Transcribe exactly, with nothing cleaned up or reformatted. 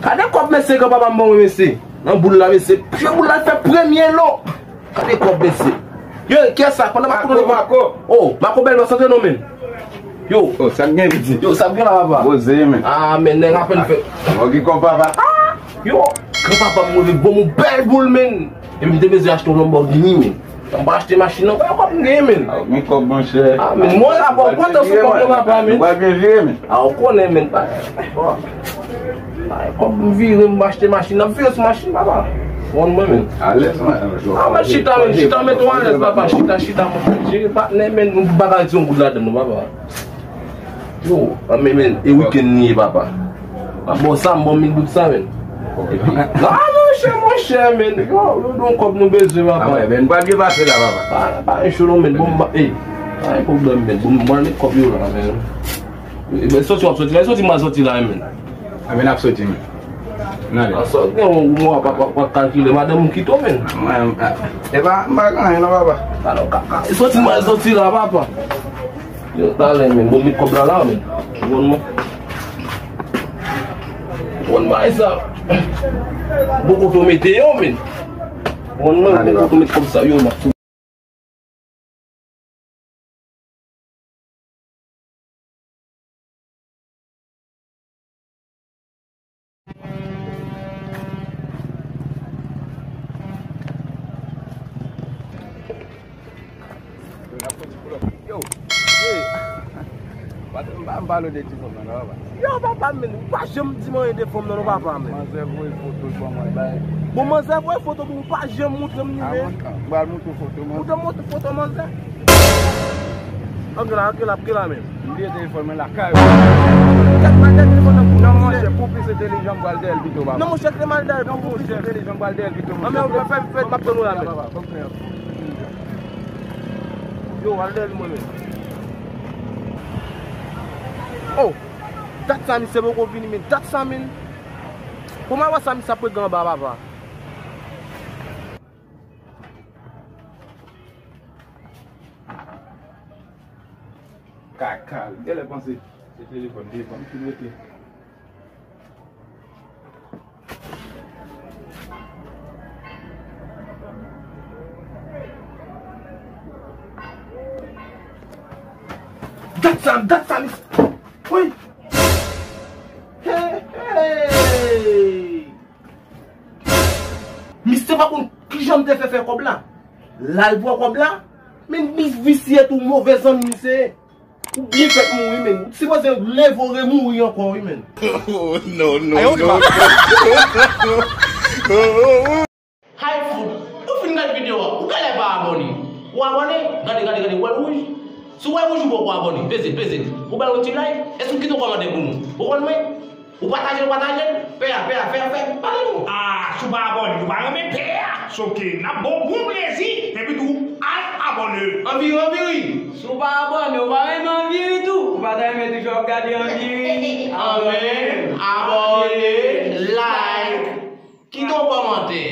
Gade kòb mesye granpapa m ban mwen, mesye. Nan boul la, mesye. Pye boul la fè premye lo. Gade kòb, mesye. Yo, kiyès sa? Pandan m ap konnen. Mako, Mako. Oh, Mako bèl, konsantre non, men. Yo. Oh, sa k gen, piti? Yo, sa k gen la, papa? Poze, men. Ah, men, nèg apèn fè. Bon, ki kòb, papa? Ah, yo, granpapa m mwen ban m yon bèl boul, men. Epi m te bezwen achte yon Lamborghini, men. M pa achte machin nan, pa kòb m genyen, men. Ah, men kòb, monchè. Ah, men mwen la, bon, kontan sou kòb mwen, papa, men. Ou pa byen vire, men. Ah, ou konnen, men. Bon. Ay, kòb m vire, m achte machin, n ap vire sou machin, papa. Konn mwen menm. Alèz, mwen. Ah, mwen chita, men, chita, mete w alèz, papa. Chita, chita, mwen. Jere patnè, men, nou bagay ti yon goud ladan, non, papa. Yo, ah, men, men, e wikenn li ye, papa. Ah, bon, sa, m bon mil goud sa, men. Epi, ah, monchè, monchè, men. Yo, yo, don kòb nou bezwen, papa. Ah, wè, men, pa byen pase la, papa. Pa, pa, cho non, men. Bon, ba, ey. Pa gen pwoblèm, men. Bon, mwen, kòb yo la, men. E, men, soti, w ap soti la, e soti, mwen soti la, men. A, men ap soti, men. N ale. An sòt gen yon mwa, pa, pa, pa kalkile, madanm ou kite w, men. Mwen, a, e pa, m pa gen anyen non, papa. Alò, ka, ka, soti, mwen soti la, papa. Yo, talè, men, bon, met kòb la, la, men. Bon, mwen. Bon, mwen, sa. Bon, kote w mete yo, men. Bon, mwen, bon, kote w met kòb sa, yo, la. Yo, hey. M pa, m pa, m pa pale de ti fanm nan, non, papa. Yo, papa, men, ou pa janm di m anyen de fanm nan, non, papa, men. Manzè voye foto l ban mwen, bay. Bon, manzè voye foto pou ou pa janm montre m li, men. Mwen pral montre w foto, man. Ou te montre foto manzè? Antre la, antre la, antre la, men. M bliye telefòn mwen lakay ou. Kèt, mwen te telefòn nan pou. Non, monchè, pou plis entèlijan, m pral dèyè l pito, papa. Non, monchè, te mal dèyè l. Non, pou plis entèlijan, m pral dèyè l pito, monchè. Non, men, fè, fè, fè, m ap tann ou la, men. Yo, al dèyè l, mwen, men. Oh! Dat sa misye poko vini, men. Dat sa, men. Kòman wè sa misye ap regle anba, papa? Kaka, li genlè panse se telefòn, telefòn ki rete. Dat sa, dat sa, misye. Wi. Hey, hey. Misye pa konn kijan m te fè fè kòb la. L al pran kòb la. Men vi-, visye tou, move zanmi misye ye. Ou byen fèk mouri, men. Ou sipoze leve w remouri ankò, wi, men. Oh, no, no, no. Hay fout! Ou fin gade videyo a, ou genlè pa abòne. Ou abòne? Gade, gade, gade, ou wè l wouj? Si w wè l wouj, ou poko abòne. Peze l, peze l. Ou ba l yon ti like, èske w kite yon kòmantè pou nou? Ou konn mwen? Ou pataje l, ou pataje l. Pè a, pè a, pè a, pè a. Pale nou. Ah, si w pa abòne, ou pa renmen pè a. Soke, n ap ba w bon plezi, epi tou, al abòne. Anviri, anviri. Si w pa abòne, ou pa renmen anviri tou. Ou pa ta renmen toujou ap gade anviri. Anviri. Abòne, like. Kite yon kòmantè.